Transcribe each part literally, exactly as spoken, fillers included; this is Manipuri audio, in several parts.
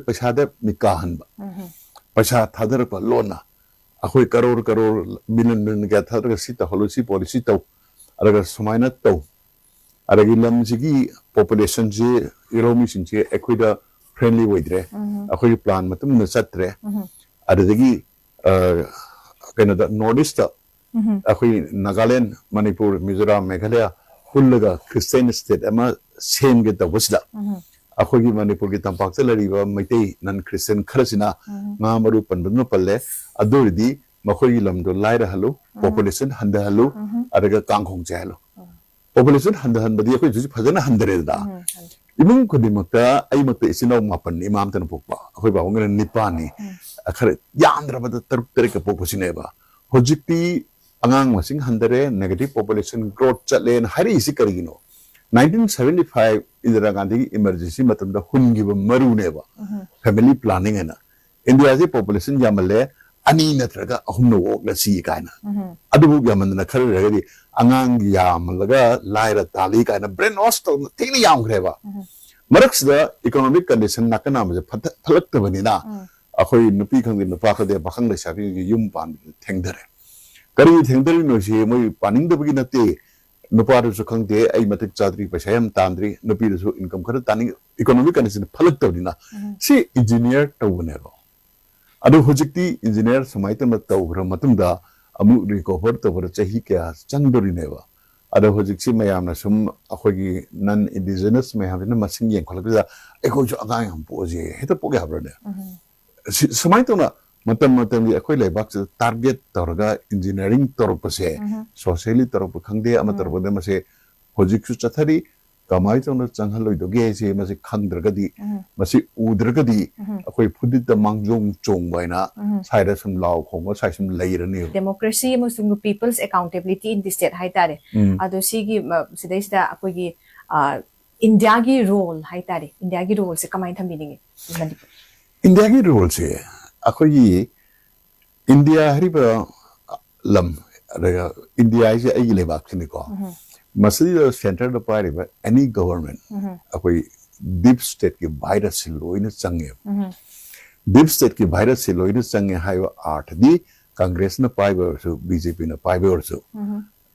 ꯄꯩꯁꯥꯗ ꯃꯤꯀꯥ ꯍꯟꯕ, ꯄꯩꯁꯥ ꯊꯥꯗꯔꯛꯄ ꯂꯣꯟꯅ꯫ ꯑꯩꯈꯣꯏ ꯀꯔꯣꯔ ꯀꯔꯣꯔ, ꯕꯤꯂꯤꯌꯟ ꯕꯤꯂꯤꯌꯟ ꯀꯌꯥ ꯊꯥꯗꯔꯒ ꯁꯤ ꯇꯧꯍꯜꯂꯨ, ꯁꯤ ꯄꯣꯂꯤꯁꯤ ꯇꯧ, ꯑꯗꯨꯒ ꯁꯨꯃꯥꯏꯅ ꯇꯧ꯫ ꯑꯗꯒꯤ ꯂꯝꯁꯤꯒꯤ ꯄꯣꯄꯨꯂꯦꯁꯟꯁꯤ, ꯏꯔꯧꯃꯤꯁꯤꯡꯁꯤ ꯑꯩꯈꯣꯏꯗ ꯐ꯭ꯔꯦꯟꯂꯤ ꯑꯣꯏꯗ꯭ꯔꯦ, ꯑꯩꯈꯣꯏꯒꯤ ꯄ꯭ꯂꯥꯟ ꯃꯇꯨꯡ ꯏꯟꯅ ꯆꯠꯇ꯭ꯔꯦ꯫ ꯑꯗꯨꯗꯒꯤ ꯑ, ꯀꯩꯅꯣꯗ, ꯅꯣꯔꯠ ꯏꯁꯇ ꯑꯩꯈꯣꯏ ꯅꯥꯒꯥꯂꯦꯟ, ꯃꯅꯤꯄꯨꯔ, ꯃꯤꯖꯣꯔꯥꯝ, ꯃꯦꯘꯥꯂꯌꯥ ꯄꯨꯜꯂꯒ ꯈ꯭ꯔꯤꯁꯇꯤꯌꯟ ꯁ꯭ꯇꯦꯠ ꯑꯃ ꯁꯦꯝꯒꯦ ꯇꯧꯕꯁꯤꯗ, ꯑꯩꯈꯣꯏꯒꯤ ꯃꯅꯤꯄꯨꯔꯒꯤ ꯇꯝꯄꯥꯛꯇ ꯂꯩꯔꯤꯕ ꯃꯩꯇꯩ ꯅꯟ ꯈ꯭ꯔꯤꯁꯇꯤꯌꯟ ꯈꯔꯁꯤꯅ ꯉꯥ ꯃꯔꯨ ꯄꯟꯕꯗꯨꯅ ꯄꯜꯂꯦ꯫ ꯑꯗꯨ ꯑꯣꯏꯔꯗꯤ ꯃꯈꯣꯏꯒꯤ ꯂꯝꯗꯣ ꯂꯥꯏꯔꯍꯜꯂꯨ, ꯄꯣꯄꯨꯂꯦꯁꯟ ꯍꯟꯊꯍꯜꯂꯨ, ꯑꯗꯨꯒ ꯀꯥꯡꯈꯣꯡ ꯆꯥꯏꯍꯜꯂꯨ꯫ ꯄꯣꯄꯨꯂꯦꯁꯟ ꯍꯟꯊꯍꯟꯕꯗꯤ ꯑꯩꯈꯣꯏ ꯍꯧꯖꯤꯛ ꯐꯖꯅ ꯍꯟꯊꯔꯦꯗꯅ꯫ ꯏꯃꯨꯡ ꯈꯨꯗꯤꯡꯃꯛꯇ, ꯑꯩꯃꯛꯇ ꯏꯆꯤꯟ ꯏꯅꯥꯎ ꯃꯥꯄꯟ, ꯏꯃꯥ ꯑꯃꯇꯅ ꯄꯣꯛꯄ, ꯑꯩꯈꯣꯏ ꯕꯥꯕꯨꯡꯒꯤꯅ ꯅꯤꯄꯥꯟꯅꯤ꯫ ꯈꯔ ꯌꯥꯝꯗ꯭ꯔꯕꯗ ꯇꯔꯨꯛ ꯇꯔꯦꯠꯀ ꯄꯣꯛꯄꯁꯤꯅꯦꯕ꯫ ꯍꯧꯖꯤꯛꯇꯤ ꯑꯉꯥꯡ ꯃꯁꯤꯡ ꯍꯟꯊꯔꯦ, negative population growth ꯆꯠꯂꯦꯅ ꯍꯥꯏꯔꯛꯏꯁꯤ ꯀꯔꯤꯒꯤꯅꯣ? Nineteen seventy five ꯏꯟꯗꯤꯔꯥ ꯒꯥꯟꯙꯤꯒꯤ ꯏꯃꯔꯖꯦꯟꯁꯤ ꯃꯇꯝꯗ ꯍꯨꯟꯈꯤꯕ ꯃꯔꯨꯅꯦꯕ꯫ ꯐꯦꯃꯤꯂꯤ ꯄ꯭ꯂꯥꯅꯤꯡ ꯍꯥꯏꯅ꯫ ꯏꯟꯗꯤꯌꯥꯁꯦ ꯄꯣꯄꯨꯂꯦꯁꯟ ꯌꯥꯝꯃꯜꯂꯦ, ꯑꯅꯤ ꯅꯠꯇ꯭ꯔꯒ ꯑꯍꯨꯝꯅ ꯑꯣꯛꯂꯁꯤ ꯀꯥꯏꯅ꯫ ꯑꯗꯨꯕꯨ ꯌꯥꯝꯃꯟꯗꯅ ꯈꯔ ꯂꯩꯔꯒꯗꯤ ꯑꯉꯥꯡ ꯌꯥꯝꯃꯜꯂꯒ ꯂꯥꯏꯔ ꯇꯥꯜꯂꯤ ꯀꯥꯏꯅ ꯕ꯭ꯔꯦꯟ ꯋꯥꯁ ꯇꯧꯅ ꯊꯤꯅ ꯌꯥꯝꯈ꯭ꯔꯦꯕ꯫ ꯃꯔꯛꯁꯤꯗ ꯏꯀꯣꯅꯣꯃꯤꯛ ꯀꯟꯗꯤꯁꯟ ꯅꯥꯀꯟ ꯅꯥꯝꯕꯁꯦ ꯐꯠꯇ-, ꯐꯠꯂꯛꯇꯕꯅꯤꯅ ꯑꯩꯈꯣꯏ ꯅꯨꯄꯤ ꯈꯪꯗꯦ, ꯅꯨꯄꯥ ꯈꯪꯗꯦ, ꯄꯥꯈꯪ ꯂꯩꯁꯥꯕꯤꯁꯤꯡꯁꯦ ꯌꯨꯝ ꯄꯥꯟꯕꯗ ꯊꯦꯡꯊꯔꯦ꯫ ꯀꯔꯤꯒꯤ ꯊꯦꯡꯊꯔꯤꯅꯣ? ꯁꯤ ꯃꯣꯏ ꯄꯥꯅꯤꯡꯗꯕꯒꯤ ꯅꯠꯇꯦ꯫ ꯅꯨꯄꯥꯗꯨꯁꯨ ꯈꯪꯗꯦ, ꯑꯩ ꯃꯇꯤꯛ ꯆꯥꯗ꯭ꯔꯤ, ꯄꯩꯁꯥ ꯌꯥꯝ ꯇꯥꯟꯗ꯭ꯔꯤ, ꯅꯨꯄꯤꯗꯨꯁꯨ ꯏꯟꯀꯝ ꯈꯔ ꯇꯥꯅꯤꯡ, ꯏꯀꯣꯅꯣꯃꯤꯛ ꯀꯟꯗꯤꯁꯟ ꯐꯠꯂꯛꯇꯕꯅꯤꯅ꯫ ꯁꯤ ꯏꯟꯖꯤꯅꯤꯌꯥꯔ ꯇꯧꯕꯅꯦꯕ꯫ ꯑꯗꯨ ꯍꯧꯖꯤꯛꯇꯤ ꯏꯟꯖꯤꯅꯤꯌꯥꯔ ꯁꯨꯃꯥꯏꯅ ꯇꯧꯅ ꯇꯧꯈ꯭ꯔ ꯃꯇꯨꯡꯗ ꯑꯃꯨꯛ ꯔꯤꯀꯣꯚꯔ ꯇꯧꯕꯗ ꯆꯍꯤ ꯀꯌꯥ ꯆꯪꯗꯣꯔꯤꯅꯦꯕ꯫ ꯑꯗꯣ ꯍꯧꯖꯤꯛꯁꯤ ꯃꯌꯥꯝꯅ ꯁꯨꯝ ꯑꯩꯈꯣꯏꯒꯤ ꯅꯟ ꯏꯟꯗꯤꯖꯤꯅꯁ ꯃꯌꯥꯝꯁꯤꯅ ꯃꯁꯤꯡ ꯌꯦꯡꯈꯠꯂꯛꯄꯗ ꯑꯩꯈꯣꯏꯁꯨ ꯑꯉꯥꯡ ꯌꯥꯝ ꯄꯣꯛꯑꯁꯦ ꯍꯦꯛꯇ ꯄꯣꯛ ꯌꯥꯕ꯭ꯔꯅꯦ? ꯁꯤ-, ꯁꯨꯃꯥꯏꯅ ꯇꯧꯅ ꯃꯇꯝ ꯃꯇꯝꯒꯤ ꯑꯩꯈꯣꯏ ꯂꯩꯕꯥꯛꯁꯤꯗ ꯇꯥꯔꯒꯦꯠ ꯇꯧꯔꯒ ꯏꯟꯖꯤꯅꯤꯌꯥꯔꯤꯡ ꯇꯧꯔꯛꯄꯁꯦ, ꯁꯣꯁꯤꯌꯦꯜꯂꯤ ꯇꯧꯔꯛꯄ ꯈꯪꯗꯦ, ꯑꯃ ꯇꯧꯔꯛꯄꯗ ꯃꯁꯦ ꯍꯧꯖꯤꯛꯁꯨ ꯆꯠꯊꯔꯤ꯫ ꯀꯃꯥꯏꯅ ꯇꯧꯅ ꯆꯪꯍꯜꯂꯣꯏꯗꯒꯦ ꯍꯥꯏꯁꯦ ꯃꯁꯤ ꯈꯪꯗ꯭ꯔꯒꯗꯤ, ꯃꯁꯤ ꯎꯗ꯭ꯔꯒꯗꯤ ꯑꯩꯈꯣꯏ ꯐꯨꯗꯤꯠꯇ ꯃꯥꯡꯖꯣꯡ ꯆꯣꯡꯕ ꯍꯥꯏꯅ ꯁ꯭ꯋꯥꯏꯗ ꯁꯨꯝ ꯂꯥꯎ ꯈꯣꯡꯕ ꯁ꯭ꯋꯥꯏ ꯁꯨꯝ ꯂꯩꯔꯅꯦꯕ꯫ Democracy ꯑꯃꯁꯨꯡ People's Accountability in the State ꯍꯥꯏꯇꯥꯔꯦ꯫ ꯑꯗꯣ ꯁꯤꯒꯤ ꯃ-, ꯁꯤꯗꯩꯁꯤꯗ ꯑꯩꯈꯣꯏꯒꯤ, ꯑ, ꯏꯟꯗꯤꯌꯥꯒꯤ ꯔꯣꯜ ꯍꯥꯏꯇꯥꯔꯦ, ꯏꯟꯗꯤꯌꯥꯒꯤ ꯔꯣꯜꯁꯦ ꯀꯃꯥꯏꯅ ꯊꯝꯕꯤꯅꯤꯡꯉꯤ ꯃꯅꯤꯄꯨꯔ? ꯏꯟꯗꯤꯌꯥꯒꯤ ꯔꯣꯜꯁꯦ ꯑꯩꯈꯣꯏꯒꯤ ꯏꯟꯗꯤꯌꯥ ꯍꯥꯏꯔꯤꯕ ꯂꯝ, ꯑꯗꯨꯒ ꯏꯟꯗꯤꯌꯥ ꯍꯥꯏꯁꯦ ꯑꯩꯒꯤ ꯂꯩꯕꯥꯛꯁꯤꯅꯤꯀꯣ꯫ ꯃꯁꯤꯗ ꯁꯦꯟꯇꯔꯗ ꯄꯥꯏꯔꯤꯕ ꯑꯦꯅꯤ ꯒꯣꯚꯔꯟꯃꯦꯟꯠ, ꯑꯩꯈꯣꯏ ꯗꯤꯞ ꯁ꯭ꯇꯦꯠꯀꯤ ꯚꯥꯏꯔꯁꯁꯤ ꯂꯣꯏꯅ ꯆꯪꯉꯦꯕ꯫ ꯎꯝ꯫ ꯗꯤꯞ ꯁ꯭ꯇꯦꯠꯀꯤ ꯚꯥꯏꯔꯁꯁꯤ ꯂꯣꯏꯅ ꯆꯪꯉꯦ ꯍꯥꯏꯕ ꯑꯥꯔꯊꯗꯤ ꯀꯪꯒ꯭ꯔꯦꯁꯅ ꯄꯥꯏꯕ ꯑꯣꯏꯔꯁꯨ, ꯕꯤ ꯖꯦ ꯄꯤꯅ ꯄꯥꯏꯕ ꯑꯣꯏꯔꯁꯨ, ꯎꯝ꯫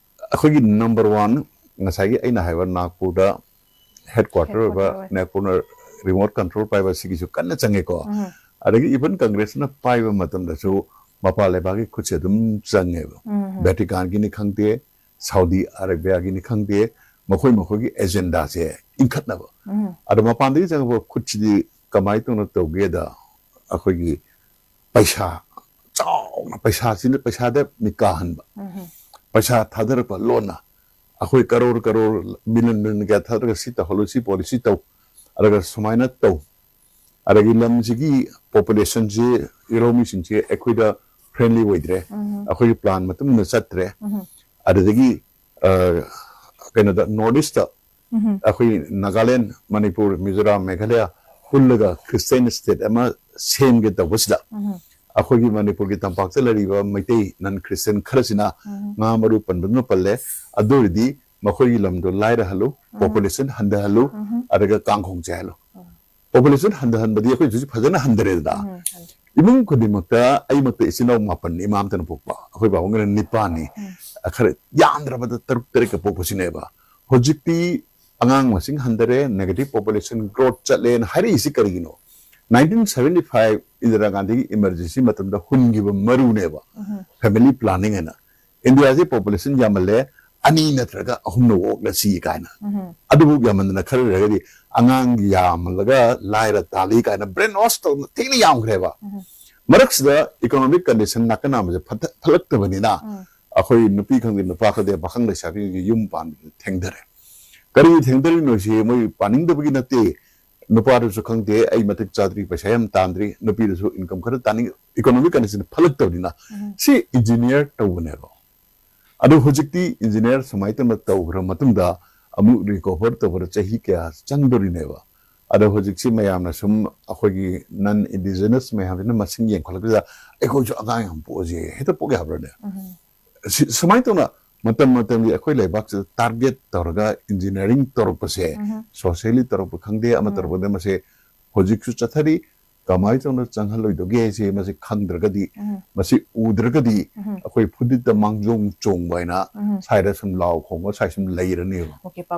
ꯑꯩꯈꯣꯏꯒꯤ ꯅꯝꯕꯔ ꯋꯥꯟ, ꯉꯁꯥꯏꯒꯤ ꯑꯩꯅ ꯍꯥꯏꯕ ꯅꯥꯒꯄꯨꯔꯗ ꯍꯦꯗ ꯀ꯭ꯋꯥꯇꯔ ꯑꯣꯏꯕ, ꯍꯦꯗ ꯀ꯭ꯋꯥꯇꯔ ꯑꯣꯏꯕ꯫ ꯅꯥꯒꯄꯨꯔꯅ ꯔꯤꯃꯣꯠ ꯀꯟꯇ꯭ꯔꯣꯜ ꯄꯥꯏꯕ, ꯁꯤꯒꯤꯁꯨ ꯀꯟꯅ ꯆꯪꯉꯦꯀꯣ꯫ ꯎꯝ꯫ ꯑꯗꯒꯤ ꯏꯚꯟ ꯀꯪꯒ꯭ꯔꯦꯁꯅ ꯄꯥꯏꯕ ꯃꯇꯝꯗꯁꯨ ꯃꯄꯥꯟ ꯂꯩꯕꯥꯛꯀꯤ ꯈꯨꯠꯁꯦ ꯑꯗꯨꯝ ꯆꯪꯉꯦꯕ꯫ ꯎꯝ꯫ ꯚꯦꯇꯤꯀꯥꯟꯒꯤꯅꯤ ꯈꯪꯗꯦ, ꯁꯥꯎꯗꯤ ꯑꯔꯥꯕꯤꯌꯥꯒꯤꯅꯤ ꯈꯪꯗꯦ, ꯃꯈꯣꯏ ꯃꯈꯣꯏꯒꯤ ꯑꯦꯖꯦꯟꯗꯥꯁꯦ ꯏꯟꯈꯠꯅꯕ꯫ ꯎꯝ꯫ ꯑꯗꯣ ꯃꯄꯥꯟꯗꯒꯤ ꯆꯪꯉꯛꯄ ꯈꯨꯠꯁꯤꯗꯤ ꯀꯃꯥꯏꯅ ꯇꯧꯅ ꯇꯧꯒꯦꯗ, ꯑꯩꯈꯣꯏꯒꯤ ꯄꯩꯁꯥ ꯆꯥꯎꯅ, ꯄꯩꯁꯥꯁꯤꯅ ꯄꯩꯁꯥꯗ ꯃꯤꯠ ꯀꯥꯍꯟꯕ, ꯎꯝ꯫ ꯄꯩꯁꯥ ꯊꯥꯗꯔꯛꯄ ꯂꯣꯟꯅ, ꯑꯩꯈꯣꯏ ꯀꯔꯣꯔ ꯀꯔꯣꯔ, ꯕꯤꯂꯤꯌꯟ ꯕꯤꯂꯤꯌꯟ ꯀꯌꯥ ꯊꯥꯗꯔꯒ ꯁꯤ ꯇꯧꯍꯜꯂꯨ, ꯁꯤ ꯄꯣꯂꯤꯁꯤ ꯇꯧ, ꯑꯗꯨꯒ ꯁꯨꯃꯥꯏꯅ ꯇꯧ, ꯑꯗꯒꯤ ꯂꯝꯁꯤꯒꯤ ꯄꯣꯄꯨꯂꯦꯁꯟꯁꯤ, ꯏꯔꯧꯃꯤꯁꯤꯡꯁꯤ ꯑꯩꯈꯣꯏꯗ ꯐ꯭ꯔꯦꯟꯂꯤ ꯑꯣꯏꯗ꯭ꯔꯦ, ꯎꯝ꯫ ꯑꯩꯈꯣꯏꯒꯤ ꯄ꯭ꯂꯥꯟ ꯃꯇꯨꯡ ꯏꯟꯅ ꯆꯠꯇ꯭ꯔꯦ, ꯎꯝ꯫ ꯑꯗꯨꯗꯒꯤ, ꯑ, ꯀꯩꯅꯣꯗ, ꯅꯣꯔꯠ ꯏꯁꯇ ꯎꯝ꯫ ꯑꯩꯈꯣꯏ ꯅꯥꯒꯥꯂꯦꯟ, ꯃꯅꯤꯄꯨꯔ, ꯃꯤꯖꯣꯔꯥꯝ, ꯃꯦꯘꯥꯂꯌꯥ ꯄꯨꯜꯂꯒ ꯈ꯭ꯔꯤꯁꯇꯤꯌꯟ ꯁ꯭ꯇꯦꯠ ꯑꯃ ꯁꯦꯝꯒꯦ ꯇꯧꯕꯁꯤꯗ, ꯎꯝ꯫ ꯑꯩꯈꯣꯏꯒꯤ ꯃꯅꯤꯄꯨꯔꯒꯤ ꯇꯝꯄꯥꯛꯇ ꯂꯩꯔꯤꯕ ꯃꯩꯇꯩ ꯅꯟ ꯈ꯭ꯔꯤꯁꯇꯤꯌꯟ ꯈꯔꯁꯤꯅ, ꯎꯝ꯫ ꯉꯥ ꯃꯔꯨ ꯄꯟꯕꯗꯨꯅ ꯄꯜꯂꯦ, ꯑꯗꯨ ꯑꯣꯏꯔꯗꯤ ꯃꯈꯣꯏꯒꯤ ꯂꯝꯗꯣ ꯂꯥꯏꯔꯍꯜꯂꯨ, ꯎꯝ꯫ ꯄꯣꯄꯨꯂꯦꯁꯟ ꯍꯟꯊꯍꯜꯂꯨ, ꯎꯝ꯫ ꯑꯗꯨꯒ ꯀꯥꯡꯈꯣꯡ ꯆꯥꯏꯍꯜꯂꯨ꯫ ꯎꯝ꯫ ꯄꯣꯄꯨꯂꯦꯁꯟ ꯍꯟꯊꯍꯟꯕꯗꯤ ꯑꯩꯈꯣꯏ ꯍꯧꯖꯤꯛ ꯐꯖꯅ ꯍꯟꯊꯔꯦꯗꯅ꯫ ꯎꯝ, ꯍꯟꯊꯔꯦ꯫ ꯏꯃꯨꯡ ꯈꯨꯗꯤꯡꯃꯛꯇ, ꯑꯩꯃꯛꯇ ꯏꯆꯤꯟ ꯏꯅꯥꯎ ꯃꯥꯄꯟ, ꯏꯃꯥꯝꯇꯅ ꯄꯣꯛꯄ, ꯑꯩꯈꯣꯏ ꯕꯥꯕꯨꯡꯒꯤꯅ ꯅꯤꯄꯥꯟꯅꯤ꯫ ꯎꯝ꯫ ꯈꯔ ꯌꯥꯝꯗ꯭ꯔꯕꯗ ꯇꯔꯨꯛ ꯇꯔꯦꯠꯀ ꯄꯣꯛꯄꯁꯤꯅꯦꯕ꯫ ꯍꯧꯖꯤꯛꯇꯤ ꯑꯉꯥꯡ ꯃꯁꯤꯡ ꯍꯟꯊꯔꯦ, negative population growth ꯆꯠꯂꯦꯅ ꯍꯥꯏꯔꯛꯏꯁꯤ ꯀꯔꯤꯒꯤꯅꯣ? ꯅꯥꯏꯟꯇꯤꯟ ꯁꯚꯦꯟꯇꯤ ꯐꯥꯏꯚ ꯏꯟꯗꯤꯔꯥ ꯒꯥꯟꯙꯤꯒꯤ ꯏꯃꯔꯖꯦꯟꯁꯤ ꯃꯇꯝꯗ ꯍꯨꯟꯈꯤꯕ ꯃꯔꯨꯅꯦꯕ, ꯎꯝ꯫ ꯐꯦꯃꯤꯂꯤ ꯄ꯭ꯂꯥꯅꯤꯡ ꯍꯥꯏꯅ꯫ ꯏꯟꯗꯤꯌꯥꯁꯦ ꯄꯣꯄꯨꯂꯦꯁꯟ ꯌꯥꯝꯃꯜꯂꯦ, ꯑꯅꯤ ꯅꯠꯇ꯭ꯔꯒ ꯑꯍꯨꯝꯅ ꯑꯣꯛꯂꯁꯤ ꯀꯥꯏꯅ꯫ ꯎꯝ꯫ ꯑꯗꯨꯕꯨ ꯌꯥꯝꯃꯟꯗꯅ ꯈꯔ ꯂꯩꯔꯒꯗꯤ ꯑꯉꯥꯡ ꯌꯥꯝꯃꯜꯂꯒ ꯂꯥꯏꯔ ꯇꯥꯜꯂꯤ ꯀꯥꯏꯅ brain wash ꯇꯧꯗꯅ ꯊꯤꯅ ꯌꯥꯝꯈ꯭ꯔꯦꯕ꯫ ꯎꯝ꯫ ꯃꯔꯛꯁꯤꯗ economic condition ꯅꯥꯀꯟ ꯅꯥꯝꯕꯁꯦ ꯐꯠꯇ-, ꯐꯠꯂꯛꯇꯕꯅꯤꯅ, ꯎꯝ꯫ ꯑꯩꯈꯣꯏ ꯅꯨꯄꯤ ꯈꯪꯗꯦ, ꯅꯨꯄꯥ ꯈꯪꯗꯦ, ꯄꯥꯈꯪ ꯂꯩꯁꯥꯕꯤꯁꯤꯡꯁꯦ ꯌꯨꯝ ꯄꯥꯟꯕꯁꯦ ꯊꯦꯡꯊꯔꯦ꯫ ꯀꯔꯤꯒꯤ ꯊꯦꯡꯊꯔꯤꯅꯣ? ꯁꯤ ꯃꯣꯏ ꯄꯥꯅꯤꯡꯗꯕꯒꯤ ꯅꯠꯇꯦ, ꯅꯨꯄꯥꯗꯨꯁꯨ ꯈꯪꯗꯦ, ꯑꯩ ꯃꯇꯤꯛ ꯆꯥꯗ꯭ꯔꯤ, ꯄꯩꯁꯥ ꯌꯥꯝ ꯇꯥꯟꯗ꯭ꯔꯤ, ꯅꯨꯄꯤꯗꯨꯁꯨ income ꯈꯔ ꯇꯥꯅꯤꯡ-, economic condition ꯐꯠꯂꯛꯇꯕꯅꯤꯅ, ꯎꯝ꯫ ꯁꯤ engineer ꯇꯧꯕꯅꯦꯕ꯫ ꯑꯗꯨ ꯍꯧꯖꯤꯛꯇꯤ engineer ꯁꯨꯃꯥꯏꯅ ꯇꯧꯅ ꯇꯧꯈ꯭ꯔ ꯃꯇꯨꯡꯗ ꯑꯃꯨꯛ recover ꯇꯧꯕꯗ ꯆꯍꯤ ꯀꯌꯥ ꯆꯪꯗꯣꯔꯤꯅꯦꯕ꯫ ꯑꯗꯣ ꯍꯧꯖꯤꯛꯁꯤ ꯃꯌꯥꯝꯅ ꯁꯨꯝ, ꯑꯩꯈꯣꯏꯒꯤ non indigenous ꯃꯌꯥꯝꯁꯤꯅ ꯃꯁꯤꯡ ꯌꯦꯡꯈꯠꯂꯛꯄꯗ, "ꯑꯩꯈꯣꯏꯁꯨ ꯑꯉꯥꯡ ꯌꯥꯝ ꯄꯣꯛꯑꯁꯦ" ꯍꯦꯛꯇ ꯄꯣꯛ ꯌꯥꯕ꯭ꯔꯥꯅꯦ? ꯎꯝ꯫ ꯁꯤ-, ꯁꯨꯃꯥꯏꯅ ꯇꯧꯅ ꯃꯇꯝ ꯃꯇꯝꯒꯤ ꯑꯩꯈꯣꯏ ꯂꯩꯕꯥꯛꯁꯤꯗ ꯇꯥꯔꯒꯦꯠ ꯇꯧꯔꯒ ꯏꯟꯖꯤꯅꯤꯌꯥꯔꯤꯡ ꯇꯧꯔꯛꯄꯁꯦ, ꯎꯝ꯫ ꯁꯣꯁꯤꯌꯦꯜꯂꯤ ꯇꯧꯔꯛꯄ ꯈꯪꯗꯦ, ꯑꯃ ꯎꯝ꯫ ꯇꯧꯔꯛꯄꯗ, ꯃꯁꯦ ꯍꯧꯖꯤꯛꯁꯨ ꯆꯠꯊꯔꯤ꯫ ꯀꯃꯥꯏꯅ ꯇꯧꯅ ꯆꯪꯍꯜꯂꯣꯏꯗꯒꯦꯁꯦ ꯃꯁꯤ ꯈꯪꯗ꯭ꯔꯒꯗꯤ, ꯎꯝ꯫ ꯃꯁꯤ ꯎꯗ꯭ꯔꯒꯗꯤ ꯎꯝ꯫ ꯑꯩꯈꯣꯏ ꯐꯨꯗꯤꯠꯇ ꯃꯥꯡꯖꯣꯡ ꯆꯣꯡꯕ ꯍꯥꯏꯅ ꯎꯝ꯫ ꯁ꯭ꯋꯥꯏꯗ ꯁꯨꯝ ꯂꯥꯎ ꯈꯣꯡꯕ ꯁ꯭ꯋꯥꯏ ꯁꯨꯝ ꯂꯩꯔꯅꯦꯕ꯫ Okay,